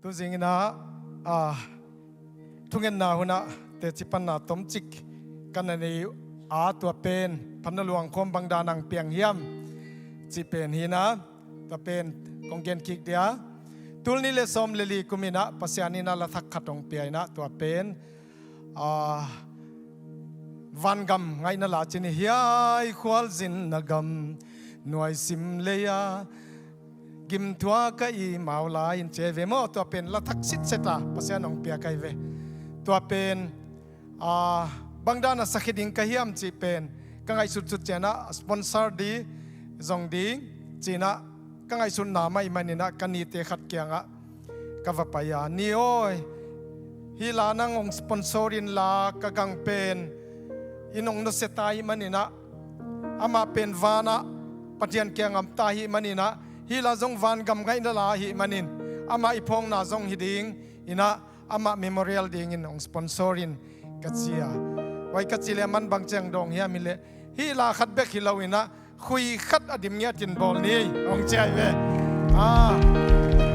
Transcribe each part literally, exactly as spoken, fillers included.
Tuzing inah, ah, thungetna hunah teci panna tomcik ka na nei a, tua pen phatna luangkhawm bangdan ang piang hiam cih pen hi inah, tua pen kong gen kik dia. Tul nih le sawm le li kum inah Pasian inah lathak khat hong pia inah, tua pen, ah, vangam ngaihna la ci ni. Hiai khualzinna gam nuaisim lei-a gimthuak a i mau lai in, ci ve maw. Tua pen lathak sitset a Pasian hong pia ka hi ve. Tua pen, ah, bangdan a sakhi ding ka hiam cih pen ka ngaihsutsut ciangin ah sponsor di zong ding ci inah ka ngaihsutna mah ahih manin ah ka nite khat kiangah ka va pai a, "Ni aw, hih la nang hong sponsor inla, ka gang pen inn hong nusia ta ahih manin ah, amah pen vanah Pathian kiang om ta ahih manin ah, hih la zong vangam ngaihna la ahih manin, amah i phawkna zong hi ding inah, amah memorial dingin hong sponsor in," ka ci a. Huai ka cih leh aman bang ciang dawng hiam hileh, "Hih la khat bek hi lo inah, khui khat a dim ngiatin bawl ni," hong ci hi ve. Ah,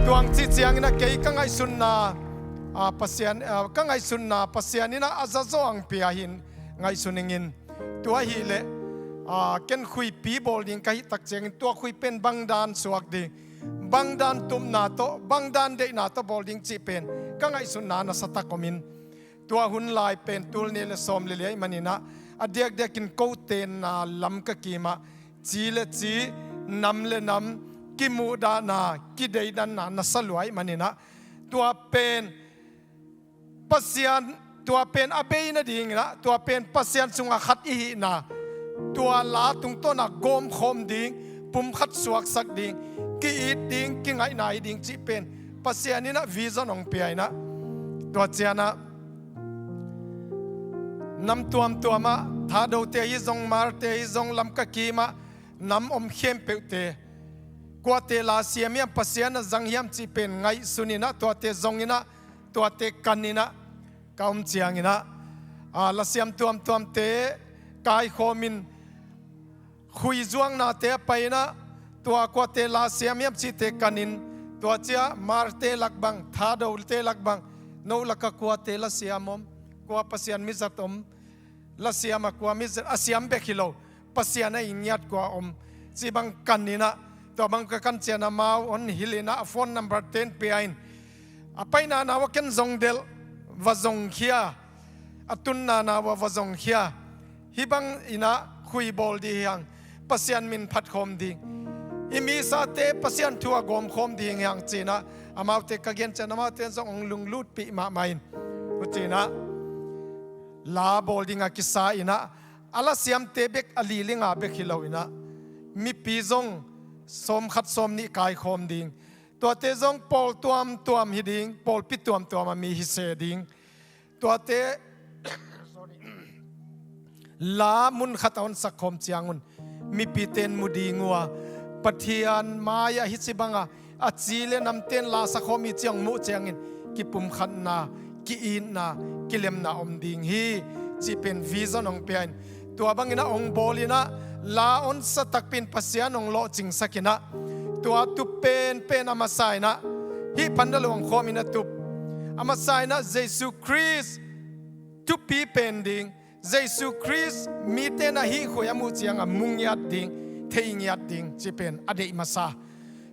tua hong cih ciangin ah kei ka ngaihsutna, ah, Pasian, ah, ka ngaihsutna Pasian inah a za zawh ang pia hi in ngaihsun ing in. Tua hileh, ah, ken khuipi bawl ding ka hih tak ciangin tua khui pen bangdan suak ding, bangdan tupna tawh, bangdan deihna tawh bawl ding cih pen ka ngaihsutna nasatak om in. Tua hun lai pen tul nih le sawm le li ahih manin ah, a diakdiakin ko tenna lam ka kimah, ci le ci, nam le nam, kimuhdahna, kideidanna nasa lua ahih manin ah, tua pen Pasian, tua pen a bei nadingin ah, tua pen Pasian sungah khat i hihna, tua la tungtawn ah gawmkhawm ding, pumkhat suaksak ding, ki-it ding, kingaihna hi ding cih pen Pasian inah vision hong pia inah, tua ciangin ah nam tuamtuam ah, Thadote hi zong, Hmarte hi zong, Lamka kim ah nam om khempeuhte, kuate la siam hiam, Pasian a zang hiam cih pen ngaihsun inah, tuate zong inah, tuate kan inah ka om ciangin ah, ah, lasiam tuamtuamte kaikhawm in, khuizuaknate a pai inah, tua kuate la siam hiam cihte kan in, tua ciang Hmarte lak bang, Thadote lak bang, no lakah kuate lasiam om, kua Pasian mizat om, lasiam a kua mizat, a siam bek hi lo, Pasian a i ngiat kua om cih bang kan inah, tua bang ka kan ciangin amau hon hilh inah, a phone number ten pia in, a paina na uah ken zong delh, va zongkhia, a tunna na uah va zongkhia. Hih bang inah khui bawl ding hi hang, Pasian min phatkhawm ding, i misate Pasian thu a gawmkhawm ding hi hang ci inah, amaute ka gen ciangin amaute zong hong lunglutpih mahmah in. Huci inah la bawl ding a kisa inah, a lasiamte bek, a li le nga bek hi lo inah, mipi zong sawmkhat sawmnih kaikhawm ding, tuate zong pawl tuamtuam hi ding, pawlpi tuamtuam a mi hi se ding, tuate, sorry, la munkhat a hon sakkhawm ciangun, mipite'n mu ding uh a, Pathian mai-ah hici banga a ci le namte'n la sakhawm hi ci hong muh ciangin, kipumkhatna, ki-itna, kilemna om ding hi cih pen vision hong pia in, tua bang inah hong bawl inah, la hon sa takpi in Pasian hong lawhcingsak inah, tua tup penpen a masa inah, hih phatna luangkhawm in a tup, a masa inah Jesu Khrist thupi pen ding, Jesu Khrist mite'n a hih khuai a muh ciangin mu ngiat ding, thei ngiat ding cih pen a deih masa.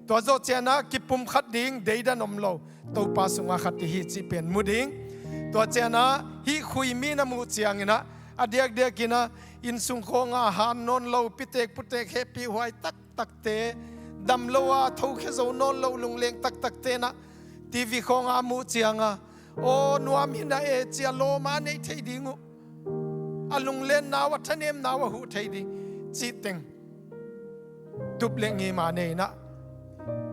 Tua zawh ciangin ah kipumkhat ding, deidan om lo, Topa sungah khat i hi cih pen mu ding. Tua ciangin ah hih khui mi'n a muh ciangin ah, a diakdiakin ah innsung khawngah han nawn lo, pitek putek hehpihhuai taktakte, dam lo a thokhia zo nawn lo lungleng taktakte'n ah TV khawngah a muh ciangin ah, aw, nuam hi na e, ci a lawm a neih theih ding uh, a lunglenna uh, a thanemna uh a huh thei ding cih teng tup le ngim a nei in ah,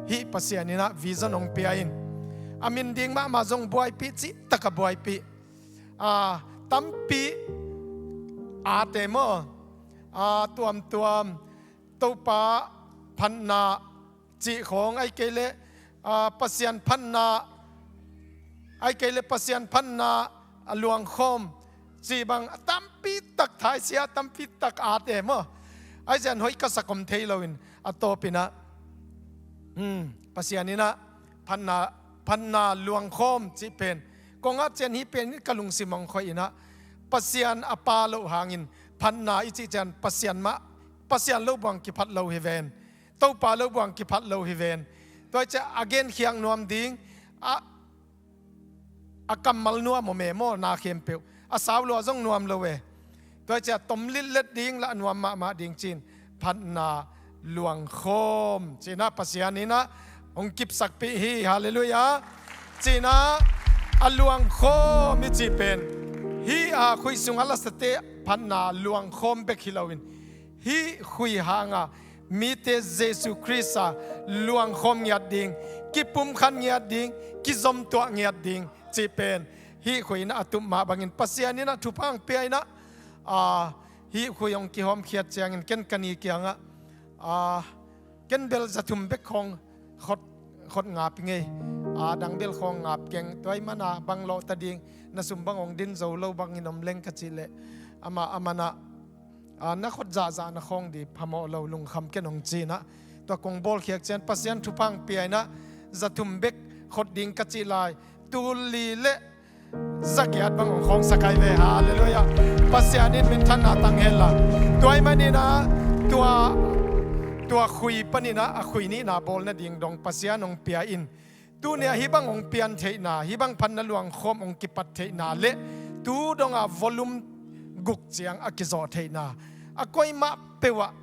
hih Pasian in ah vision hong pia in, a min ding mahmah zong buaipih, cihtak a buaipih. A, tampi a te maw, a, tuamtuam, Topa phatna cih khawng, ahih kei leh, a, Pasian phatna, ahih kei leh Pasian phatna a luangkhawm cih bang a tampi tak thaisia, tampi tak a te maw. Ahi zongin hoih ka sak om thei lo in, a tawpin ah, hmm, Pasian in ah phatna Phatna luangkhawm cih pen kong at ciang hih pen ka lungsim hong khoih in ah, Pasian a pha loh hangin phatna i cih ciang Pasian mah, Pasian lo buang kiphat lo hi ven, Topa lo buang kiphat lo hi ven. Tua hi ciang a genkhiak nuam ding, a, a kammal nuam om e maw, na khempeuh a sau lua zong nuam lo e. Tua hi ciang tom litlet ding lah a nuam mahmah ding ci-in phatna luangkhawm ci-in ah Pasian in ah hong kipsakpih hi. Halleluiah. Ci-in ah a luangkhawm i cih pen hih a khui sungah lasate phatna luangkhawm bek hi loin, hih khui hanga mite Jesu Khrist a luangkhawm ngiat ding, kipumkhat ngiat ding, kizomtuah ngiat ding cih pen hih khui in ah a tup mah bangin Pasian in ah thupha hong pia in ah, a, hih khui hong kihawmkhiat ciangin ken ka ni kiangah, a, ken bel za thum bek khawng khot, khot ngap i ngei. A, dang bel khawng ngap keng, tua ahih manin ah bang lawh ta ding, na sum bang hong din zo lo bangin om leng ka cih leh, amah, amah in ah, a, na khot zahzah na khawng ding phamawh lo, lungkham ken hong ci-in ah. Tua kong bawlkhiat ciang Pasian thupha hong pia in ah za thum bek khot ding ka cih lai, tul li le za giat bang hong khawngsak hi ve. Halleluiah. Pasian in minthanna tang hen la. Tua ahih manin ah tua, tua khui panin ah a khui nihna bawl nading dong Pasian hong pia in, tuni a hih bang hong pian theihna, hih bang phatna luangkhawm hong kipat theihna le tu dong a volume guk ciang a kizawh theihna, a koimah peuh ah,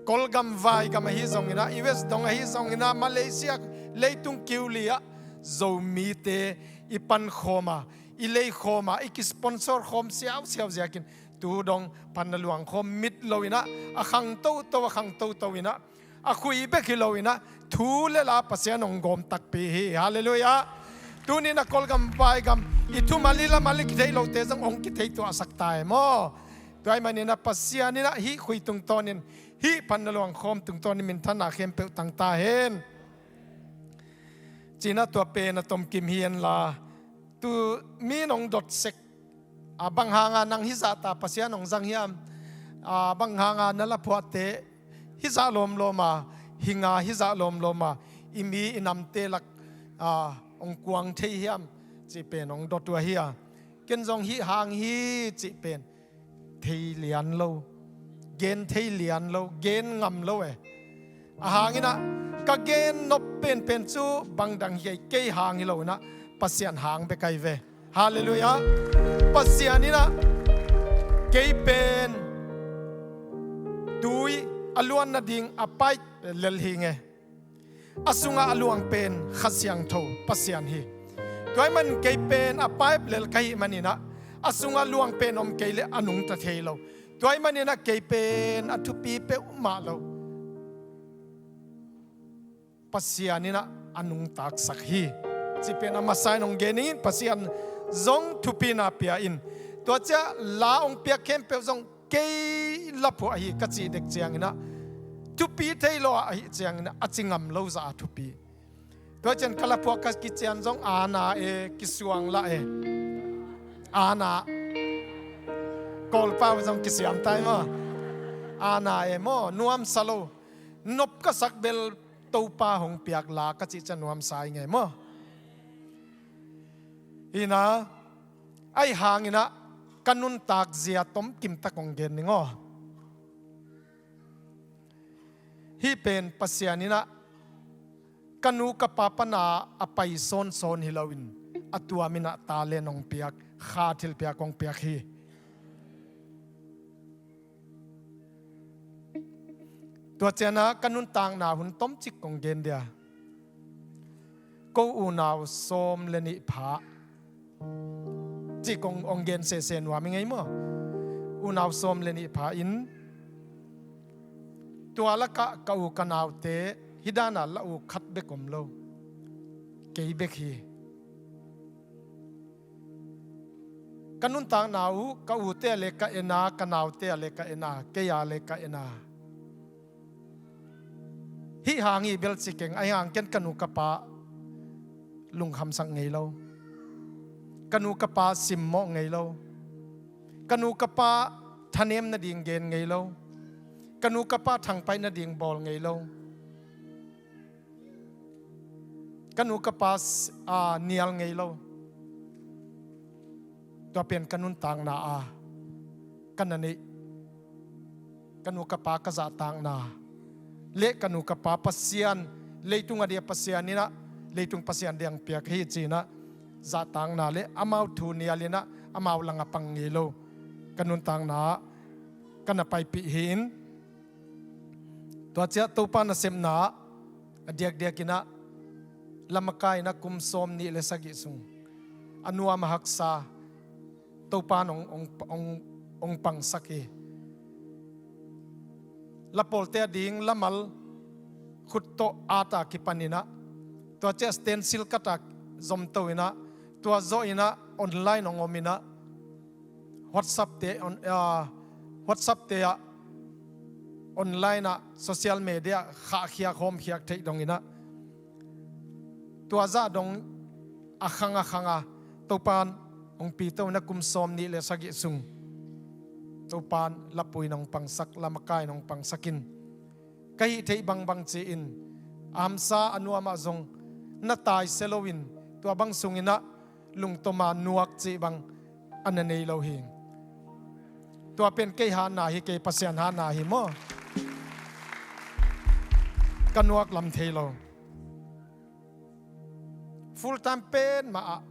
Kawlgam vaigam ahi zongin ah, U S dong ahi zongin ah, Malaysia, leitung kiu li ah Zomite i pankhawm a, i leikhawm a, i kisponsor khawm siausiau ziakin tu dong phatna luangkhawm mit lo in ah, a khang toto, a khang toto in ah, a khui bek hi lo in ah, thu le la Pasian hong gawm takpi hi. Halleluiah. Tuni in ah Kawlgam vaigam i thumal i lamal i kitheih lote zong hong kithei tuahsak ta e maw. Tua ahih manin ah Pasian in ah hih khui tungtawnin, hih phatna luangkhawm tungtawnin minthanna khempeuh tang ta hen. Ci-in ah tua pen a tomkim hi hen la, tu mi in hong dot sek, a, bang hanga nang hih zah ta Pasian hong zang hiam? A, bang hanga na laphuahte hih zah lawmlawm a, hi nga hih zah lawmlawm a, i mi i namte lak, a, hong kuang thei hiam? Cih pen hong dot uh ahi a. Ken zong hih hang hi cih pen thei lian lo, gen thei lian lo, gen ngam lo e. A hang in ah ka gen nop penpen cu bang dang hi a, kei hang hi lo in ah Pasian hang bek ahi ve. Halleluiah. Pasian in ah kei pen tui a luan nading a pipe lel hi ing e. A sungah a luang pen Kha Siangtho Pasian hi. Tua ahih manin kei pen a pipe lel ka hih manin ah, a sungah luang pen om kei leh a nungta thei lo. Tua ahih manin ah kei pen a thupi peuhmah lo, Pasian in ah a nungtaksak hi. Cih pen a masa in hong gen ning in, Pasian zong thupina pia in. Tua ciang la hong piak khempeuh zong kei laphuah ahi ka cih dek ciangin ah, thupi thei lo ah ahih ciangin ah, a ci ngam lo zah a thupi. Tua ciang ka laphuah ka kician zong a na e, kisuang lah e. A na. Kawlpau zong kisiam tai maw? A na e maw? Nuamsa lo. Nop ka sak bel Topa hong piak la ka cih ciang nuamsa i ngei maw? Hi na, ahi hangin ah ka nuntak zia tomkim tak hong gen ning aw. Hih pen Pasian in ah ka nu ka pa pan a pai sawnsawn hi loin, a tuam in ah talent hong piak, kha thilpiak hong piak hi. Tua ciang ah ka nuntakna hun tomcik kong gen dia. Ko unau sawm le nih pha cih kong hong gen sese nuam i ngei maw? Unau sawm le nih pha in, tua lakah ka u ka naute hih dan a la u khat bek om lo, kei bek hi. Ka nuntakna uh, ka ute a le ka en a, ka naute a le ka en a, kei a le ka en a. Hih hang hi bel ci keng, ahi hang ken ka nu ka pa lungkhamsak ngei lo. Ka nu ka pa simmawh ngei lo. Ka nu ka pa thanem nading gen ngei lo. Ka nu ka pa thangpaih nading bawl ngei lo. Ka nu ka pa s-, a, nial ngei lo. Tua pen ka nuntakna a ka na neih, ka nu ka pa ka zahtakna le ka nu ka pa Pasian, leitung a dia Pasian in ah, leitung Pasian dia hong piak hi ci-in ah zahtakna le amau thu nial in ah amau langah pang ngei lo ka nuntakna ah ka na paipih hi in. Tua ciang Topa nasepna ah a diakdiak in ah lamakai in ah kum sawmnih le sagih sung a nuam a haksa Topa in hong, hong, hong, hong pangsak hi. Lapawlte ading lamal khut tawh at a kipan in ah, tua ciang stencil cut a zomto in ah, tua zawh in ah online hong om in ah, WhatsApp te on, ah, WhatsApp te ah online ah social media khahkhiak hawmkhiak theih dong in ah, tua zah dong a khang a khang a Topa in hong pito in ah kum sawmnih le sagih sung Topa in lapui in hong pangsak, lamakai in hong pangsak in, ka hih theih bangbang ci-in a hamsa a nuam ah zong na taisia lo in, tua bang sung in ah lungtom a nuak cih bang a na nei lo hi. Tua pen kei hatna hi kei, Pasian hatna hi maw. Ka nuak lam thei lo. Full time pen mah ah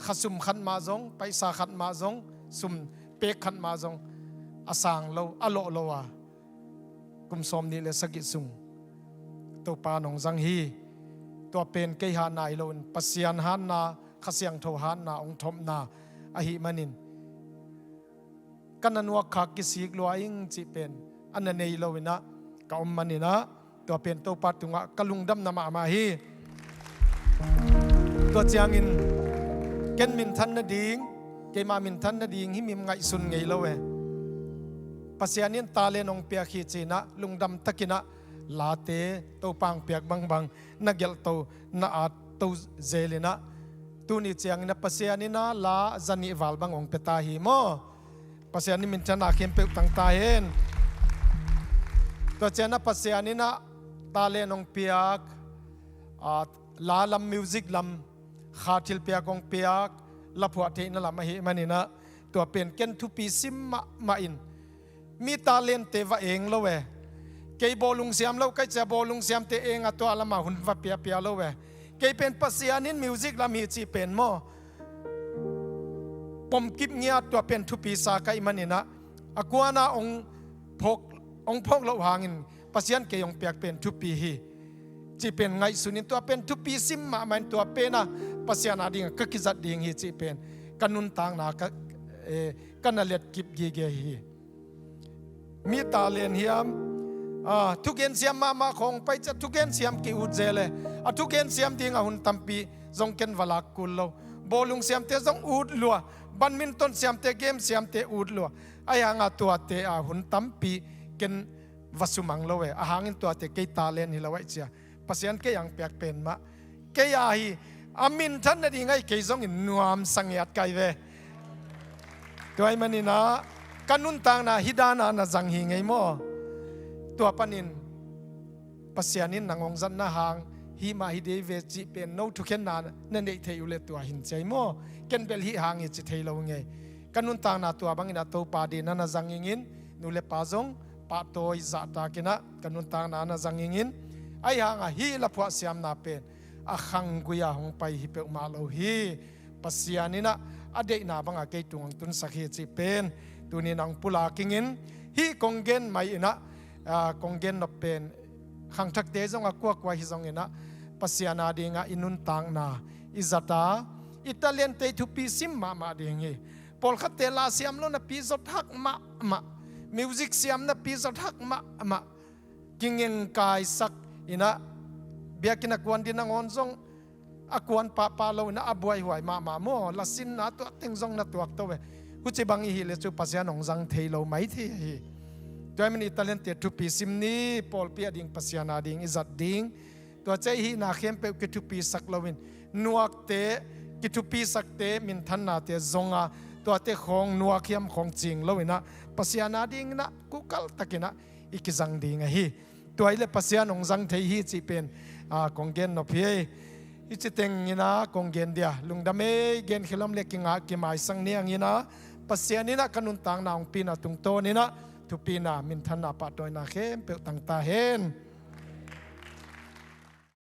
khasum khat mah zong, paisa khat mah zong, sum pek khat mah zong a sang lo, a lawh lo a kum sawmnih le sagih sung Topa in hong zang hi. Tua pen kei hatna hi lo in Pasian hatna, Kha Siangtho hatna hong thopna ahih manin ka na nuak khak kisik lua ing cih pen a na nei lo in ah ka om man in ah, tua pen Topa tungah ka lungdamna mahmah hi. Tua ciangin ken minthan nading, keimah minthan nading himhim ngaihsun ngei lo e. Pasian in talent hong piak hi ci-in ah lungdam takin ah late Topa hong piak bangbang na gelhto, na atto zel in ah, tuni ciangin ah Pasian in ah la zanih val bang hong pia ta hi maw. Pasian in minthanna khempeuh tang ta hen. Tua ciang ah Pasian in ah talent hong piak, a, la lam, music lam, kha thilpiak hong piak, la phuah theihna lam ahih manin ah tua pen ken thupi sim mahmah in, mi talentte va eng lo e. Kei bawlung siam lo ka hih ciang bawlung siamte eng a, tua lamah hun va piapia lo e. Kei pen Pasian in music lam hi cih pen maw, pomkip ngiat, tua pen thupi sa ka hih manin ah, a kuana hong phawk, hong phawk loh hangin Pasian kei hong piak pen thupi hi cih pen ngaihsun in, tua pen thupi sim mahmah in, tua pen ah Pasian adingah ka kizat ding hi cih pen ka nuntakna ka, eh, ka na letkip gige hi. Mi talent hiam, a, thugen siam mahmah khawng pai ciang thugen siam ki-ut zel e. A thugen siam dingah hun tampi zong ken va lak kul lo. Bawlung siamte zong ut lua, badminton siamte, game siamte ut lua. Ahi hangah tuate ah hun tampi ken va sumang lo e. Ahang in tuate kei talent hi lo ahih ciang Pasian kei hong piak pen mah. Kei a hi, a minthan nading ahi kei zongin nuamsa ngiat ka hi ve. Tua ahih manin ah ka nuntakna hih dan a na zang hi ngei maw. Tua panin Pasian in nang hong zatna hang hih mah hi dei ve cih pen no thukhenna na neih theih uh leh tua hin ci hi maw. Ken bel hih hang hi ci thei lo ngei. Ka nuntakna tua bangin ah Topa deihna na zang ingin, nu le pa zong pahtawi zahtak in ah ka nuntakna na zang ingin. Ahi hangah hih la phuah siamna pen a khanggui-a hong pai hi peuhmah lo hi. Pasian in ah a deihna bangah kei tung hong tunsak hi cih pen tuni-in hong pulak ingin, hih kong gen mai in ah, a, kong gen nop pen khangthakte zong a kuakua hi zongin ah, Pasian adingah i nuntakna i zat a, i talentte i thupi sim mahmah ding hi. Pawlkhatte la siam lo napi zot hak mahmah, music siam napi zot hak mahmah, kingengkaisak in ah, biakinn a kuan ding nangawn zong a kuan pahpah lo in ah, a buaihuai mahmah maw, la sinna tuah teng zong na tuakto ve. Huci bang i hih leh cu Pasian hong zang thei lo mai thei hi. Tua ahih manin i talentte thupi sim ni, pawlpi ading, Pasian ading i zat ding. Tua ciang i hihna khempeuh kithupisak loin, nuakte, kithupisakte minthannate zong a, tuate khawng nuak hiam khawng cing lo in ah, Pasian adingin ah kuhkalh takin ah i kizang ding ahi. Tua hi leh Pasian hong zang thei hi cih pen, a, kong gen nop hi. Hih ci teng in ah kong gen dia, lungdam ei, gen khia lom leh kingah kimaisang ni ang in ah, Pasian in ah ka nuntakna hong pina tungtawn in ah thupina, minthanna, pahtawina khempeuh tang ta hen.